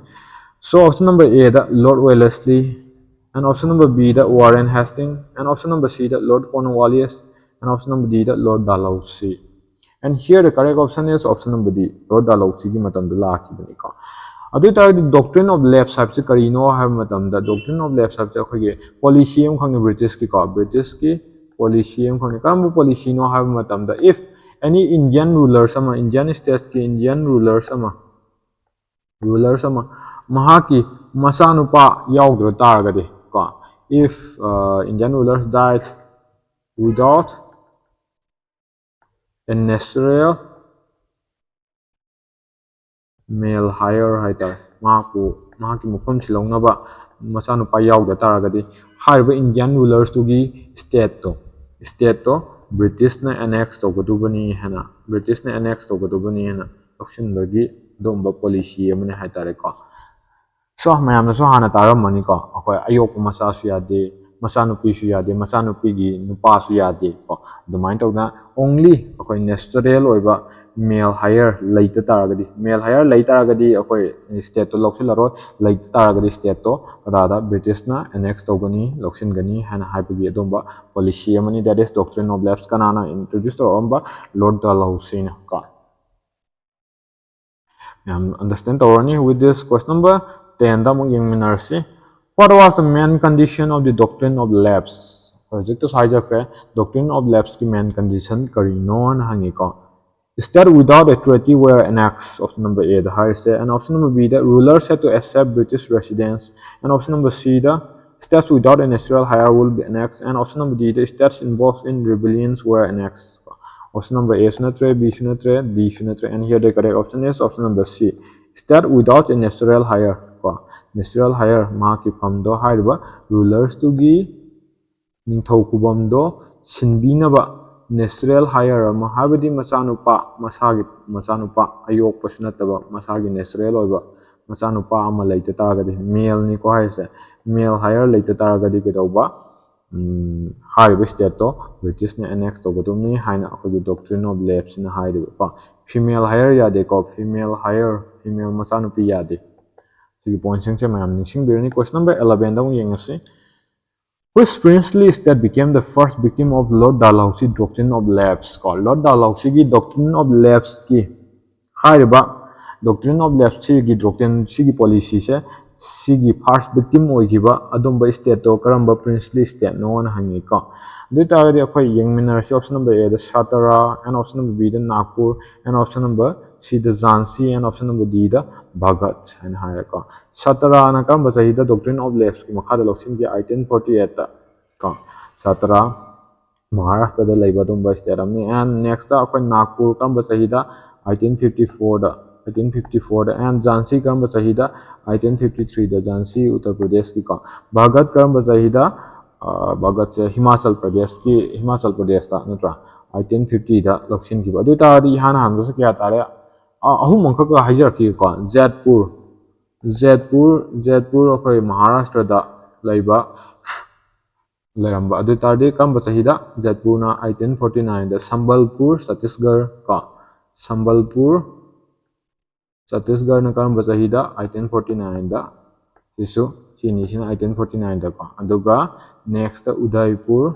So option number A the Lord Wellesley, and option number B the Warren Hastings, and option number C the Lord Cornwallis, and option number D the Lord Dalhousie꯫ And here the correct option is option number D, Lord Dalhousie ꯒꯤ ꯃꯇꯝꯗ ꯂꯥꯛꯈꯤꯕꯅꯤꯀꯣ꯫ ꯑꯗꯨ ꯑꯣꯏꯇꯥꯔꯒꯗꯤ Doctrine of Lapse ꯍꯥꯏꯕꯁꯤ ꯀꯔꯤꯅꯣ ꯍꯥꯏꯕ ꯃꯇꯝꯗ, Doctrine of Lapse ꯍꯥꯏꯕꯁꯤ ꯑꯩꯈꯣꯏꯒꯤ policy ꯑꯃꯈꯛꯅꯤ, British ꯀꯤꯀꯣ, British ꯀꯤ policy ꯑꯃꯈꯛꯅꯤ꯫ ꯀꯔꯝꯕ policy ꯅꯣ ꯍꯥꯏꯕ ꯃꯇꯝꯗ, if any Indian rulers ꯑꯃ, Indian states ꯀꯤ Indian rulers ꯑꯃ, rulers ꯑꯃ ꯃꯍꯥꯛꯀꯤ ꯃꯆꯥꯅꯨꯄꯥ ꯌꯥꯎꯗ꯭ꯔ ꯇꯥꯔꯒꯗꯤ ꯀꯣ, if, uh, Indian rulers died without a natural male heir ꯍꯥꯏꯇꯥꯔꯦ, ꯃꯍꯥꯛꯄꯨ, ꯃꯍꯥꯛꯀꯤ ꯃꯐꯝ ꯁꯤꯜꯍꯧꯅꯕ ꯃꯆꯥꯅꯨꯄꯥ ꯌꯥꯎꯗ ꯇꯥꯔꯒꯗꯤ, ꯍꯥꯏꯔꯤꯕ Indian rulers ꯇꯨꯒꯤ state ꯇꯣ, state ꯇꯣ ꯕ꯭ꯔꯤꯇꯤꯁꯅ ꯑꯦꯅꯦꯛꯁ ꯇꯧꯒꯗꯧꯕꯅꯤ ꯍꯥꯏꯅ, ꯕ꯭ꯔꯤꯇꯤꯁꯅ ꯑꯦꯅꯦꯛꯁ ꯇꯧꯒꯗꯧꯕꯅꯤ ꯍꯥꯏꯅ ꯂꯧꯁꯤꯟꯕꯒꯤ ꯑꯗꯨꯒꯨꯝꯕ ꯄꯣꯂꯤꯁꯤ ꯑꯃꯅꯤ ꯍꯥꯏꯇꯥꯔꯦꯀꯣ꯫ ꯁꯣ, ꯃꯌꯥꯝꯅꯁꯨ ꯍꯥꯟꯅ ꯇꯥꯔꯝꯃꯅꯤꯀꯣ, ꯑꯩꯈꯣꯏ ꯑꯌꯣꯛꯄ ꯃꯆꯥꯁꯨ ꯌꯥꯗꯦ, ꯃꯆꯥꯅꯨꯄꯤꯁꯨ ꯌꯥꯗꯦ, ꯃꯆꯥꯅꯨꯄꯤꯒꯤ ꯅꯨꯄꯥꯁꯨ ꯌꯥꯗꯦ ꯀꯣ꯫ ꯑꯗꯨꯃꯥꯏꯅ ꯇꯧꯗꯅ only ꯑꯩꯈꯣꯏ natural ꯑꯣꯏꯕ male hire ꯂꯩꯇ ꯇꯥꯔꯒꯗꯤ, male hire ꯂꯩ ꯇꯥꯔꯒꯗꯤ ꯑꯩꯈꯣꯏ stateꯇꯣ ꯂꯧꯁꯤꯜꯂꯔꯣꯏ, ꯂꯩꯇ ꯇꯥꯔꯒꯗꯤ stateꯇꯣ ꯀꯗꯥꯗ ꯕ꯭ꯔꯤꯇꯤꯁꯅ ꯑꯦꯅꯦꯛꯁ ꯇꯧꯒꯅꯤ, ꯂꯧꯁꯤꯟꯒꯅꯤ ꯍꯥꯏꯅ ꯍꯥꯏꯕꯒꯤ ꯑꯗꯨꯝꯕ ꯄꯣꯂꯤꯁꯤ ꯑꯃꯅꯤ꯫ That is doctrine of lapse꯫ ꯀꯅꯥꯅ introduce ꯇꯧꯔꯛꯑꯝꯕ? ꯂꯣꯔꯗ ꯗꯥꯜꯍꯧꯁꯤꯅ ꯀꯣ꯫ ꯃꯌꯥꯝ understand ꯇꯧꯔꯅꯤ꯫ With this, question number tenꯗ ꯑꯃꯨꯛ ꯌꯦꯡꯃꯤꯟꯅꯔꯁꯤ꯫ What was the main condition of the doctrine of lapse? ꯍꯧꯖꯤꯛꯇꯁꯨ ꯍꯥꯏꯖꯈ꯭ꯔꯦ, doctrine of lapseꯀꯤ main condition ꯀꯔꯤꯅꯣꯅ ꯍꯪꯉꯤꯀꯣ꯫ State without a treaty were annexed, option number Aꯗ ꯍꯥꯏꯔꯤꯁꯦ, and option number Bꯗ rulers had to accept British residence, and option number Cꯗ states without a natural hire will be annexed, and option number Dꯗ states involved in rebellions were annexed꯫ Option number Aꯁꯨ ꯅꯠꯇ꯭ꯔꯦ, Bꯁꯨ ꯅꯠꯇ꯭ꯔꯦ, Dꯁꯨ ꯅꯠꯇ꯭ꯔꯦ, and here the correct option is option number C, state without a natural hire ꯀꯣ꯫ Natural hire, ꯃꯍꯥꯛꯀꯤ ꯐꯝꯗꯣ ꯍꯥꯏꯔꯤꯕ rulersꯇꯨꯒꯤ ꯅꯤꯡꯊꯧ ꯈꯨꯕꯝꯗꯣ ꯁꯤꯟꯕꯤꯅꯕ natural hire ꯑꯃ, ꯍꯥꯏꯕꯗꯤ ꯃꯆꯥꯅꯨꯄꯥ, ꯃꯁꯥꯒꯤ ꯃꯆꯥꯅꯨꯄꯥ, ꯑꯌꯣꯛꯄꯁꯨ ꯅꯠꯇꯕ ꯃꯁꯥꯒꯤ natural ꯑꯣꯏꯕ ꯃꯆꯥꯅꯨꯄꯥ ꯑꯃ ꯂꯩꯇ ꯇꯥꯔꯒꯗꯤ, maleꯅꯤꯀꯣ ꯍꯥꯏꯔꯤꯁꯦ, male hire ꯂꯩꯇ ꯇꯥꯔꯒꯗꯤ ꯀꯩꯗꯧꯕ? ꯎꯝ, ꯍꯥꯏꯔꯤꯕ stateꯇꯣ ꯕ꯭ꯔꯤꯇꯤꯁꯅ annex ꯇꯧꯒꯗꯕꯅꯤ ꯍꯥꯏꯅ ꯑꯩꯈꯣꯏꯒꯤ doctrine of lapseꯁꯤꯅ ꯍꯥꯏꯔꯤꯕꯀꯣ꯫ Female hire ꯌꯥꯗꯦꯀꯣ, female hire, female ꯃꯆꯥꯅꯨꯄꯤ ꯌꯥꯗꯦ꯫ ꯁꯤꯒꯤ pointꯁꯤꯡꯁꯦ ꯃꯌꯥꯝ ꯅꯤꯡꯁꯤꯡꯕꯤꯔꯅꯤ꯫ Question number elevenꯗ ꯑꯃꯨꯛ ꯌꯦꯡꯉꯁꯤ꯫ Which princely state became the first victim of Lord Dalhousie doctrine of lapse? ꯀꯣ, Lord Dalhousieꯒꯤ doctrine of lapseꯀꯤ ꯍꯥꯏꯔꯤꯕ doctrine of lapseꯁꯤꯒꯤ doctrine, ꯁꯤꯒꯤ policyꯁꯦ, ꯁꯤꯒꯤ first victim ꯑꯣꯏꯈꯤꯕ ꯑꯗꯨꯝꯕ stateꯇꯣ ꯀꯔꯝꯕ princely stateꯅꯣꯅ ꯍꯪꯉꯤꯀꯣ꯫ ꯑꯗꯨ ꯑꯣꯏꯇꯥꯔꯒꯗꯤ ꯑꯩꯈꯣꯏ ꯌꯦꯡꯃꯤꯟꯅꯔꯁꯤ, option number Aꯗ Satara, and option number Bꯗ Nagpur, and option number Cꯗ Jhansi, and option number Dꯗ Bhaghat ꯍꯥꯏꯅ ꯍꯥꯏꯔꯦꯀꯣ꯫ Satarana ꯀꯔꯝꯕ ꯆꯍꯤꯗ doctrine of lapseꯀꯤ ꯃꯈꯥꯗ ꯂꯧꯁꯤꯟꯈꯤ? Eighteen forty eightꯇ ꯀꯣ꯫ Satara ꯃꯍꯥꯔꯥꯁꯇ꯭ꯔꯗ ꯂꯩꯕ ꯑꯗꯨꯝꯕ state ꯑꯃꯅꯤ꯫ And nextꯇ ꯑꯩꯈꯣꯏ Nagpur ꯀꯔꯝꯕ ꯆꯍꯤꯗ? Eighteen fifty fourꯗ, eighteen fifty fourꯗ꯫ And Jhansi ꯀꯔꯝꯕ ꯆꯍꯤꯗ? Eighteen fifty threeꯗ, Jhansi, Uttar ꯄ꯭ꯔꯗꯦꯁꯀꯤꯀꯣ꯫ Bhaghat ꯀꯔꯝꯕ ꯆꯍꯤꯗ? ꯚꯥꯒꯠꯁꯦ ꯍꯤꯃꯥꯆꯜ ꯄ꯭ꯔꯗꯦꯁꯀꯤ, ꯍꯤꯃꯥꯆꯜ ꯄ꯭ꯔꯗꯦꯁꯇ ꯅꯠꯇ꯭ꯔꯥ, ꯑꯥꯏꯇꯤꯟ ꯐꯤꯐꯇꯤꯗ ꯂꯧꯁꯤꯟꯈꯤꯕ꯫ ꯑꯗꯨ ꯑꯣꯏ ꯇꯥꯔꯗꯤ ꯏꯍꯥꯟ ꯍꯥꯟꯕꯁꯦ ꯀꯌꯥ ꯇꯥꯔꯦ? ꯑ, ꯑꯍꯨꯝ ꯑꯃꯈꯛꯀ ꯍꯥꯏꯖꯔꯛꯈꯤꯒꯦꯀꯣ꯫ ꯖꯦꯠꯄꯨꯔ, ꯖꯦꯠꯄꯨꯔ, ꯖꯦꯠꯄꯨꯔ ꯑꯩꯈꯣꯏ ꯃꯍꯥꯔꯥꯁꯇ꯭ꯔꯗ ꯂꯩꯕ, ꯂꯩꯔꯝꯕ꯫ ꯑꯗꯨ ꯑꯣꯏ ꯇꯥꯔꯗꯤ ꯀꯔꯝꯕ ꯆꯍꯤꯗ? ꯖꯦꯠꯄꯨꯔꯅ ꯑꯥꯏꯇꯤꯟ ꯐꯣꯔꯇꯤ ꯅꯥꯏꯟꯗ꯫ ꯁꯝꯕꯜꯄꯨꯔ, ꯆꯇꯤꯁꯒꯔ ꯀꯣ, ꯁꯝꯕꯜꯄꯨꯔ, ꯆꯇꯤꯁꯒꯔꯅ ꯀꯔꯝꯕ ꯆꯍꯤꯗ? ꯑꯥꯏꯇꯤꯟ ꯐꯣꯔꯇꯤ ꯅꯥꯏꯟꯗ꯫ ꯁꯤꯁꯨ, ꯁꯤꯅꯤꯁꯤꯅ ꯑꯥꯏꯇꯤꯟ ꯐꯣꯔꯇꯤ ꯅꯥꯏꯟꯗꯀꯣ꯫ ꯑꯗꯨꯒ ꯅꯦꯛꯁꯇ ꯎꯗꯥꯏꯄꯨꯔ,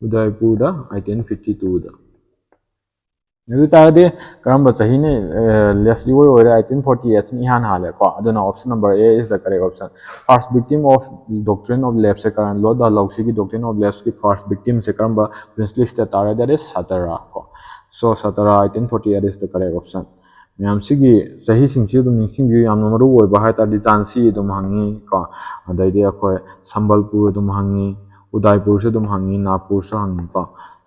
ꯎꯗꯥꯏꯄꯨꯔꯗ ꯑꯥꯏꯇꯤꯟ ꯐꯤꯐꯇꯤ ꯇꯨꯗ꯫ ꯑꯗꯨ ꯇꯥꯔꯗꯤ ꯀꯔꯝꯕ ꯆꯍꯤꯅ ꯂꯦꯁ ꯏꯑꯣꯏ ꯑꯣꯏꯔꯦ? ꯑꯥꯏꯇꯤꯟ ꯐꯣꯔꯇꯤ ꯑꯩꯠꯁꯤꯅ ꯏꯍꯥꯟ ꯍꯥꯜꯂꯦꯀꯣ꯫ ꯑꯗꯨꯅ option number A is the correct option. First victim of doctrine of lapse ꯁꯦ ꯀꯔꯝ-, Lord Dalhousieꯒꯤ doctrine of lapseꯀꯤ first victimꯁꯦ ꯀꯔꯝꯕ princely state ꯇꯥꯔꯦ? That is Satara ꯀꯣ꯫ So Satara, eighteen forty eight is the correct option. ꯃꯌꯥꯝ ꯁꯤꯒꯤ ꯆꯍꯤꯁꯤꯡꯁꯤ ꯑꯗꯨꯝ ꯅꯤꯡꯁꯤꯡꯕꯤꯌꯨ, ꯌꯥꯝꯅ ꯃꯔꯨ ꯑꯣꯏꯕ ꯍꯥꯏ ꯇꯥꯔꯗꯤ ꯖꯥꯟꯁꯤ ꯑꯗꯨꯝ ꯍꯪꯉꯤ ꯀꯣ, ꯑꯗꯩꯗꯤ ꯑꯩꯈꯣꯏ ꯁꯝꯕꯜꯄꯨꯔ ꯑꯗꯨꯝ ꯍꯪꯉꯤ, ꯎꯗꯥꯏꯄꯨꯔꯁꯨ ꯑꯗꯨꯝ ꯍꯪꯉꯤ, ꯅꯥꯒꯄꯨꯔꯁꯨ ꯍꯪꯉꯤ ꯀꯣ꯫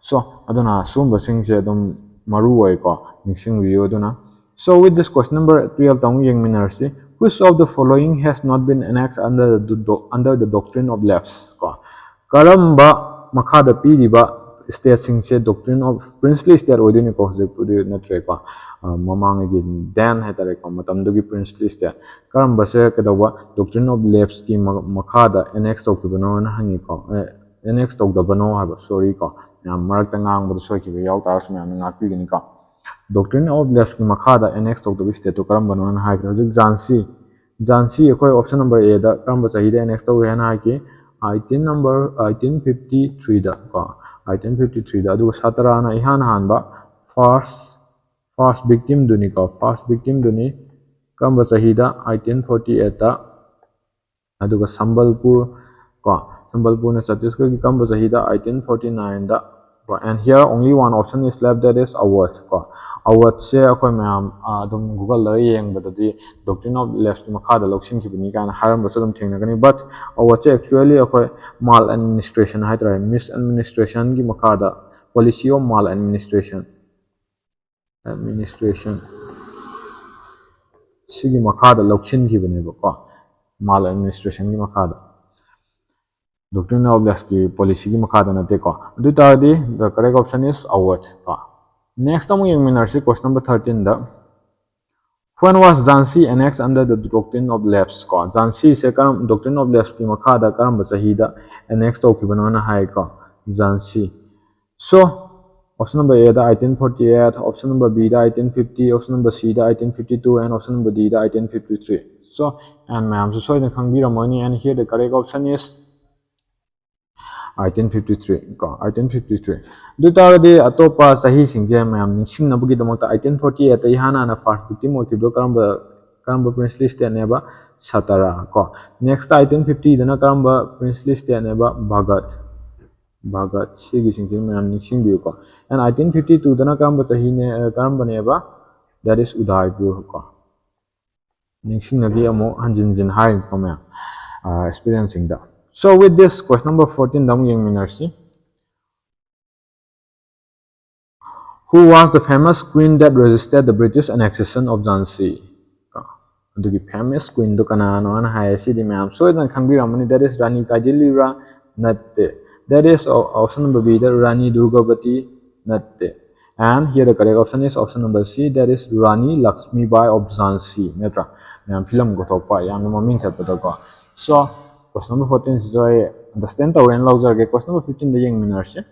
So ꯑꯗꯨꯅ ꯁꯤꯒꯨꯝꯕꯁꯤꯡꯁꯦ ꯑꯗꯨꯝ ꯃꯔꯨ ꯑꯣꯏꯀꯣ, ꯅꯤꯡꯁꯤꯡꯕꯤꯌꯨ꯫ ꯑꯗꯨꯅ, so with this, question number twelve ꯇ ꯑꯃꯨꯛ ꯌꯦꯡꯃꯤꯟꯅꯔꯁꯤ꯫ Which of the following has not been annexed under the do-, under the doctrine of lapse ꯀꯣ? ꯀꯔꯝꯕ ꯃꯈꯥꯗ ꯄꯤꯔꯤꯕ stateꯁꯤꯡꯁꯦ doctrine of princely state ꯑꯣꯏꯗꯣꯏꯅꯤꯀꯣ? ꯍꯧꯖꯤꯛꯄꯨꯗꯤ ꯅꯠꯇ꯭ꯔꯦꯀꯣ, ꯑ, ꯃꯃꯥꯡꯒꯤ then ꯍꯥꯏꯇꯥꯔꯦꯀꯣ, ꯃꯇꯝꯗꯨꯒꯤ princely state꯫ ꯀꯔꯝꯕꯁꯦ ꯀꯩꯗꯧꯕ? Doctrine of lapseꯀꯤ ꯃ-, ꯃꯈꯥꯗ annex ꯇꯧꯈꯤꯕꯅꯣꯅ ꯍꯪꯉꯤꯀꯣ, ꯑꯦ, annex ꯇꯧꯗꯕꯅꯣ ꯍꯥꯏꯕ, sorry ꯀꯣ, ꯃꯌꯥꯝ ꯃꯔꯛꯇ ꯉꯥꯡꯕꯗ ꯁꯣꯏꯈꯤꯕ ꯌꯥꯎ ꯇꯥꯔꯁꯨ ꯃꯌꯥꯝꯅ ꯉꯥꯛꯄꯤꯒꯅꯤꯀꯣ꯫ Doctrine of lapseꯀꯤ ꯃꯈꯥꯗ annex ꯇꯧꯗꯕ stateꯇꯨ ꯀꯔꯝꯕꯅꯣꯅ ꯍꯥꯏꯈ꯭ꯔꯦ꯫ ꯍꯧꯖꯤꯛ ꯖꯥꯟꯁꯤ, ꯖꯥꯟꯁꯤ ꯑꯩꯈꯣꯏ option number Aꯗ ꯀꯔꯝꯕ ꯆꯍꯤꯗ annex ꯇꯧꯏ ꯍꯥꯏꯅ ꯍꯥꯏꯈꯤ? ꯑꯥꯏꯇꯤꯟ number, ꯑꯥꯏꯇꯤꯟ ꯐꯤꯐꯇꯤ ꯊ꯭ꯔꯤꯗ ꯀꯣ, ꯑꯥꯏꯇꯤꯟ ꯐꯤꯐꯇꯤ ꯊ꯭ꯔꯤꯗ꯫ ꯑꯗꯨꯒ ꯁꯥꯇꯔꯥꯅ ꯏꯍꯥꯟ ꯍꯥꯟꯕ first, first victimꯗꯨꯅꯤꯀꯣ, first victimꯗꯨꯅꯤ꯫ ꯀꯔꯝꯕ ꯆꯍꯤꯗ? ꯑꯥꯏꯇꯤꯟ ꯐꯣꯔꯇꯤ ꯑꯩꯠꯇ꯫ ꯑꯗꯨꯒ ꯁꯝꯕꯜꯄꯨꯔ ꯀꯣ, ꯁꯝꯕꯜꯄꯨꯔꯅ ꯆꯇꯤꯁꯒꯔꯒꯤ ꯀꯔꯝꯕ ꯆꯍꯤꯗ? ꯑꯥꯏꯇꯤꯟ ꯐꯣꯔꯇꯤ ꯅꯥꯏꯟꯗ ꯀꯣ꯫ And here only one option is left, that is Awadh ꯀꯣ꯫ ꯑꯋꯥꯙꯁꯦ ꯑꯩꯈꯣꯏ ꯃꯌꯥꯝ, ꯑ, ꯑꯗꯨꯝ Googleꯗ ꯌꯦꯡꯕꯗꯗꯤ doctrine of lapseꯀꯤ ꯃꯈꯥꯗ ꯂꯧꯁꯤꯟꯈꯤꯕꯅꯤ ꯀꯥꯏꯅ ꯍꯥꯏꯔꯝꯕꯁꯨ ꯑꯗꯨꯝ ꯊꯦꯡꯅꯒꯅꯤ꯫ But ꯑꯋꯥꯙꯁꯦ actually ꯑꯩꯈꯣꯏ maladministrationꯍꯥꯏ ꯇꯥꯔꯦ, misadministrationꯒꯤ ꯃꯈꯥꯗ, policy of maladministration, administration ꯁꯤꯒꯤ ꯃꯈꯥꯗ ꯂꯧꯁꯤꯟꯈꯤꯕꯅꯦꯕꯀꯣ꯫ ꯃꯥꯜ ꯑꯦꯗꯃꯤꯅꯤꯁꯇ꯭ꯔꯦꯁꯟꯒꯤ ꯃꯈꯥꯗ, Doctrine of Lapseꯀꯤ policyꯒꯤ ꯃꯈꯥꯗ ꯅꯠꯇꯦꯀꯣ꯫ ꯑꯗꯨ ꯑꯣꯏꯇꯥꯔꯗꯤ the correct option is Awadh ꯀꯣ꯫ Next ꯑꯃꯨꯛ ꯌꯦꯡꯃꯤꯟꯅꯔꯁꯤ, question number thirteenꯗ, When was Jhansi annexed under the Doctrine of Lapse ꯀꯣ? ꯖꯥꯟꯁꯤꯁꯦ ꯀꯔꯝ, Doctrine of Lapseꯀꯤ ꯃꯈꯥꯗ ꯀꯔꯝꯕ ꯆꯍꯤꯗ annex ꯇꯧꯈꯤꯕꯅꯣꯅ ꯍꯥꯏꯀꯣ? Jhansi. So, option number Aꯗ eighteen forty eight, option number Bꯗ eighteen fifty, option number Cꯗ eighteen fifty two, and option number Dꯗ eighteen fifty three꯫ So, and ꯃꯌꯥꯝꯁꯨ ꯁꯣꯏꯗꯅ ꯈꯪꯕꯤꯔꯝꯃꯅꯤ, and here the correct option is eighteen fifty three ꯀꯣ, eighteen fifty three꯫ ꯑꯗꯨ ꯑꯣꯏꯇꯥꯔꯒꯗꯤ ꯑꯇꯣꯞꯄ ꯆꯍꯤꯁꯤꯡꯁꯦ ꯃꯌꯥꯝ ꯅꯤꯡꯁꯤꯡꯅꯕꯒꯤꯗꯃꯛꯇ, eighteen forty eightꯇ ꯏꯍꯥꯟ ꯍꯥꯟꯅ first victim ꯑꯣꯏꯈꯤꯕꯗꯣ ꯀꯔꯝꯕ, ꯀꯔꯝꯕ princely stateꯅꯦꯕ? ꯁꯇꯔꯥ ꯀꯣ꯫ Next eighteen fiftyꯗꯅ ꯀꯔꯝꯕ princely stateꯅꯦꯕ? ꯚꯥꯒꯠ꯫ ꯚꯥꯒꯠ꯫ ꯁꯤꯒꯤꯁꯤꯡꯁꯤ ꯃꯌꯥꯝ ꯅꯤꯡꯁꯤꯡꯕꯤꯌꯨꯀꯣ꯫ And eighteen fifty twoꯗꯅ ꯀꯔꯝꯕ ꯆꯍꯤꯅꯦ, ꯀꯔꯝꯕꯅꯦꯕ? That is Udaipur ꯀꯣ꯫ ꯅꯤꯡꯁꯤꯡꯅꯕꯤ ꯑꯃꯨꯛ ꯍꯟꯖꯤꯟ ꯍꯟꯖꯤꯟ ꯍꯥꯏꯔꯤꯀꯣ ꯃꯌꯥꯝ, experienceꯁꯤꯡꯗ꯫ So with this, question number fourteenꯗ ꯑꯃꯨꯛ ꯌꯦꯡꯃꯤꯟꯅꯔꯁꯤ꯫ Who was the famous queen that resisted the British annexation of Jhansi? ꯑꯗꯨꯒꯤ famous queenꯗꯣ ꯀꯅꯥꯅꯣꯅ ꯍꯥꯏꯌꯦ, ꯁꯤꯗꯤ ꯃꯌꯥꯝ ꯁꯣꯏꯗꯅ ꯈꯪꯕꯤꯔꯝꯃꯅꯤ꯫ That is ꯔꯥꯅꯤ ꯀꯥꯏꯗꯤꯂꯤꯔꯥ? ꯅꯠꯇꯦ꯫ That is option number Bꯗ ꯔꯥꯅꯤ ꯗꯨꯔꯒꯥꯕꯇꯤ? ꯅꯠꯇꯦ꯫ And here the correct option is option number C, that is Rani Lakshmibai of Jhansi, ꯅꯠꯇ꯭ꯔꯥ? ꯃꯌꯥꯝ ꯐꯤꯂꯝ ꯀꯧꯊꯣꯛꯄ, ꯌꯥꯝꯅ ꯃꯃꯤꯡ ꯆꯠꯄꯗꯀꯣ꯫ So, question number fourteenꯁꯤꯁꯨ ꯑꯩ understand ꯇꯧꯔꯦꯅ ꯂꯧꯖꯔꯒꯦ꯫ Question number fifteenꯗ ꯌꯦꯡꯃꯤꯟꯅꯔꯁꯤ꯫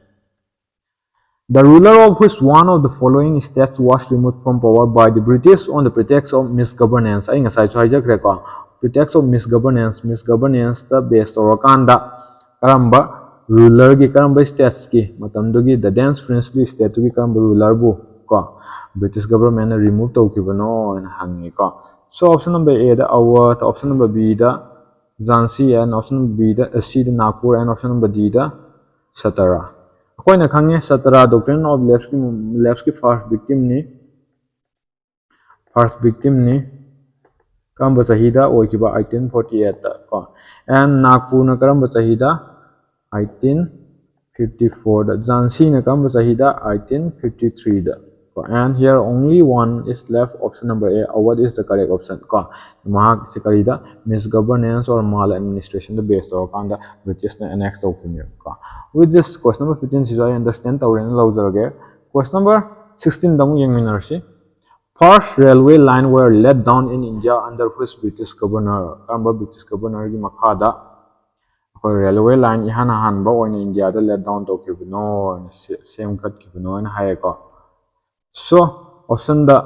The ruler of which one of the following states was removed from power by the British on the pretext of misgovernance? ꯑꯩ ꯉꯁꯥꯏꯁꯨ ꯍꯥꯏꯖꯈ꯭ꯔꯦꯀꯣ, pretext of misgovernance, misgovernancesꯇ base ꯇꯧꯔꯀꯥꯟꯗ ꯀꯔꯝꯕ rulerꯒꯤ, ꯀꯔꯝꯕ statesꯀꯤ, ꯃꯇꯝꯗꯨꯒꯤ the then princely stateꯇꯨꯒꯤ ꯀꯔꯝꯕ rulerꯕꯨ ꯀꯣ British governmentꯅ remove ꯇꯧꯈꯤꯕꯅꯣ ꯍꯥꯏꯅ ꯍꯪꯉꯤꯀꯣ꯫ So option number Aꯗ Awadh, option number Bꯗ Jhansi, and option number Bꯗ, Cꯗ Nagpur, and option number Dꯗ Satara꯫ ꯑꯩꯈꯣꯏꯅ ꯈꯪꯉꯦ, Satara Doctrine of Lapseꯀꯤ, Lapseꯀꯤ first victimꯅꯤ, first victimꯅꯤ꯫ ꯀꯔꯝꯕ ꯆꯍꯤꯗ ꯑꯣꯏꯈꯤꯕ? eighteen forty eightꯇ ꯀꯣ꯫ And Nagpurꯅ ꯀꯔꯝꯕ ꯆꯍꯤꯗ? eighteen fifty fourꯗ꯫ Jhansiꯅ ꯀꯔꯝꯕ ꯆꯍꯤꯗ? eighteen fifty threeꯗ꯫ And here only one is left, option number A. What is the correct option? ꯀꯣ, ꯃꯍꯥꯛꯁꯦ ꯀꯔꯤꯗ? Misgovernance or maladministration the base ꯇꯧꯔꯀꯥꯟꯗ ꯕ꯭ꯔꯤꯇꯤꯁꯅ annex ꯇꯧꯈꯤꯕꯅꯦꯕꯀꯣ꯫ With this, question number fifteen ꯁꯤꯁꯨ ꯑꯩ understand ꯇꯧꯔꯦꯅ ꯂꯧꯖꯔꯒꯦ꯫ Question number sixteen ꯗ ꯑꯃꯨꯛ ꯌꯦꯡꯃꯤꯟꯅꯔꯁꯤ꯫ First railway line were laid down in India under which British governor? ꯀꯔꯝꯕ ꯕ꯭ꯔꯤꯇꯤꯁ ꯒꯕꯔꯅꯔꯒꯤ ꯃꯈꯥꯗ ꯑꯩꯈꯣꯏ ꯔꯦꯜꯋꯦ ꯂꯥꯏꯟ ꯏꯍꯥꯟ ꯑꯍꯥꯟꯕ ꯑꯣꯏꯅ ꯏꯟꯗꯤꯌꯥꯗ ꯂꯦꯠ ꯗꯥꯎꯟ ꯇꯧꯈꯤꯕꯅꯣ, ꯁꯦ-, ꯁꯦꯝꯒꯠꯈꯤꯕꯅꯣ ꯍꯥꯏꯅ ꯍꯥꯏꯌꯦꯀꯣ꯫ So, option the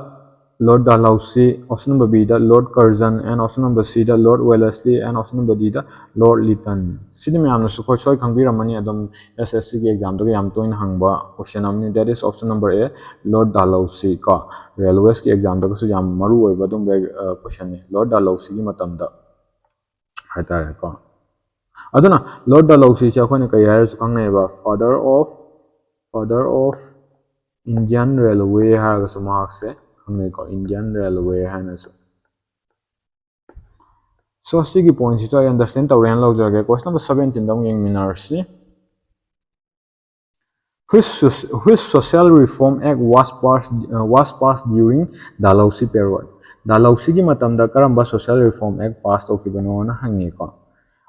Lord Dalhousie, option number B the Lord Curzon, and option number C the Lord Wellesley, and option number D the Lord Lytton꯫ ꯁꯤꯗꯤ ꯃꯌꯥꯝꯅꯁꯨ ꯑꯩꯈꯣꯏ ꯁꯣꯏ ꯈꯪꯕꯤꯔꯝꯃꯅꯤ, ꯑꯗꯨꯝ S S C ꯒꯤ exam ꯗꯒ ꯌꯥꯝ ꯇꯣꯏꯅ ꯍꯪꯕ question ꯑꯃꯅꯤ꯫ That is option number A, Lord Dalhousie ꯀꯣ꯫ Railways ꯀꯤ exam ꯗꯒꯁꯨ ꯌꯥꯝ ꯃꯔꯨ ꯑꯣꯏꯕ ꯑꯗꯨꯝꯕ, ꯑ, question ꯅꯤ꯫ Lord Dalhousie ꯒꯤ ꯃꯇꯝꯗ ꯍꯥꯏꯇꯥꯔꯦꯀꯣ꯫ ꯑꯗꯨꯅ Lord Dalhousie ꯁꯦ ꯑꯩꯈꯣꯏꯅ ꯀꯔꯤ ꯍꯥꯏꯔꯁꯨ ꯈꯪꯅꯩꯕ, father of, father of Indian Railway ꯍꯥꯏꯔꯒꯁꯨ ꯃꯍꯥꯛꯁꯦ ꯈꯪꯅꯩꯀꯣ, Indian Railway ꯍꯥꯏꯅꯁꯨ꯫ So, ꯁꯤꯒꯤ point ꯁꯤꯁꯨ ꯑꯩ understand ꯇꯧꯔꯦꯅ ꯂꯧꯖꯔꯒꯦ꯫ Question number seventeen ꯗ ꯑꯃꯨꯛ ꯌꯦꯡꯃꯤꯟꯅꯔꯁꯤ꯫ Which soc-, which social reform act was passed, uh, was passed during Dalhousie period? Dalhousie ꯒꯤ ꯃꯇꯝꯗ ꯀꯔꯝꯕ social reform act pass ꯇꯧꯈꯤꯕꯅꯣꯅ ꯍꯪꯉꯤꯀꯣ꯫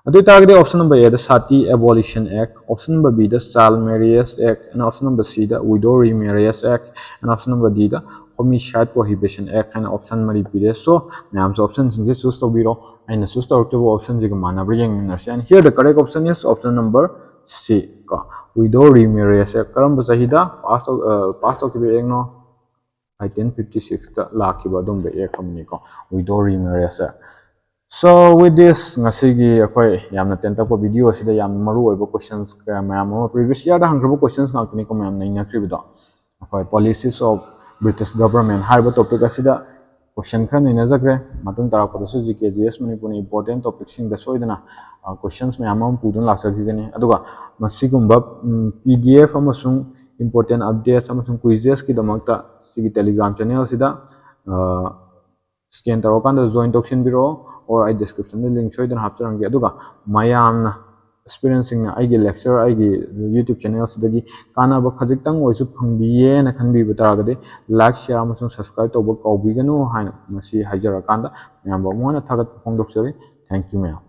ꯑꯗꯨ ꯑꯣꯏꯇꯥꯔꯒꯗꯤ option number A the Sati Abolition Act, option number B the Child Marriage Act, and option number C the Widow Remarriage Act, and option number D the Homicide Prohibition Act ꯍꯥꯏꯅ option ꯃꯔꯤ ꯄꯤꯔꯦ꯫ So, ꯃꯌꯥꯝꯁꯨ option ꯁꯤꯡꯁꯦ choose ꯇꯧꯕꯤꯔꯣ꯫ ꯑꯩꯅ choose ꯇꯧꯔꯛꯇꯣꯏꯕ option ꯁꯤꯒ ꯃꯥꯟꯅꯕ꯭ꯔꯥ ꯌꯦꯡꯃꯤꯟꯅꯔꯁꯤ꯫ And here the correct option is option number C ꯀꯣ, Widow Remarriage Act꯫ ꯀꯔꯝꯕ ꯆꯍꯤꯗ pass ꯇꯧ-, ꯑ, pass ꯇꯧꯈꯤꯕ act ꯅꯣ? nineteen fifty six ꯇ ꯂꯥꯛꯈꯤꯕ ꯑꯗꯨꯝꯕ act ꯑꯃꯅꯤꯀꯣ, Widow Remarriage Act꯫ So, with this, ꯉꯁꯤꯒꯤ ꯑꯩꯈꯣꯏ ꯌꯥꯝꯅ ꯇꯦꯟꯇꯛꯄ video ꯑꯁꯤꯗ ꯌꯥꯝꯅ ꯃꯔꯨ ꯑꯣꯏꯕ questions ꯀꯌꯥ ꯃꯌꯥꯝ ꯑꯃ, previous year ꯗ ꯍꯪꯈ꯭ꯔꯕ questions ꯉꯥꯛꯇꯅꯤꯀꯣ ꯃꯌꯥꯝ ꯅꯩꯅꯈ꯭ꯔꯤꯕꯗꯣ꯫ ꯑꯩꯈꯣꯏ Policies of British Government ꯍꯥꯏꯔꯤꯕ topic ꯑꯁꯤꯗ question ꯈꯔ ꯅꯩꯅꯖꯈ꯭ꯔꯦ꯫ ꯃꯇꯨꯡ ꯇꯥꯔꯛꯄꯗꯁꯨ G K G S ꯃꯅꯤꯄꯨꯔꯅ important topic ꯁꯤꯡꯗ ꯁꯣꯏꯗꯅ, ꯑ, questions ꯃꯌꯥꯝ ꯑꯃ ꯄꯨꯗꯨꯅ ꯂꯥꯛꯆꯈꯤꯒꯅꯤ꯫ ꯑꯗꯨꯒ ꯃꯁꯤꯒꯨꯝꯕ, ꯎꯝ, P D F ꯑꯃꯁꯨꯡ important updates ꯑꯃꯁꯨꯡ quizzes ꯀꯤꯗꯃꯛꯇ ꯁꯤꯒꯤ Telegram channel ꯁꯤꯗ, ꯑ, scan ꯇꯧꯔꯀꯥꯟꯗ join ꯇꯧꯁꯤꯟꯕꯤꯔꯛꯑꯣ, or ꯑꯩ description ꯗ link ꯁꯣꯏꯗꯅ ꯍꯥꯞꯆꯔꯝꯒꯦ꯫ ꯑꯗꯨꯒ ꯃꯌꯥꯝꯅ ꯑꯦꯁꯄꯤꯔꯦꯟꯁꯁꯤꯡꯅ ꯑꯩꯒꯤ ꯂꯦꯛꯆꯔ, ꯑꯩꯒꯤ YouTube ꯆꯦꯅꯦꯜꯁꯤꯗꯒꯤ ꯀꯥꯟꯅꯕ ꯈꯖꯤꯛꯇꯪ ꯑꯣꯏꯔꯁꯨ ꯐꯪꯕꯤꯌꯦꯅ ꯈꯟꯕꯤꯕ ꯇꯥꯔꯒꯗꯤ, ꯂꯥꯏꯛ, ꯁꯤꯌꯥꯔ ꯑꯃꯁꯨꯡ ꯁꯕꯁꯀ꯭ꯔꯥꯏꯕ ꯇꯧꯕ ꯀꯥꯎꯕꯤꯒꯅꯨ ꯍꯥꯏꯅ ꯉꯁꯤ ꯍꯥꯏꯖꯔꯀꯥꯟꯗ ꯃꯌꯥꯝꯕꯨ ꯑꯃꯨꯛ ꯍꯟꯅ ꯊꯥꯒꯠꯄ ꯐꯣꯡꯗꯣꯛꯆꯔꯤ꯫ Thank you, ꯃꯌꯥꯝ꯫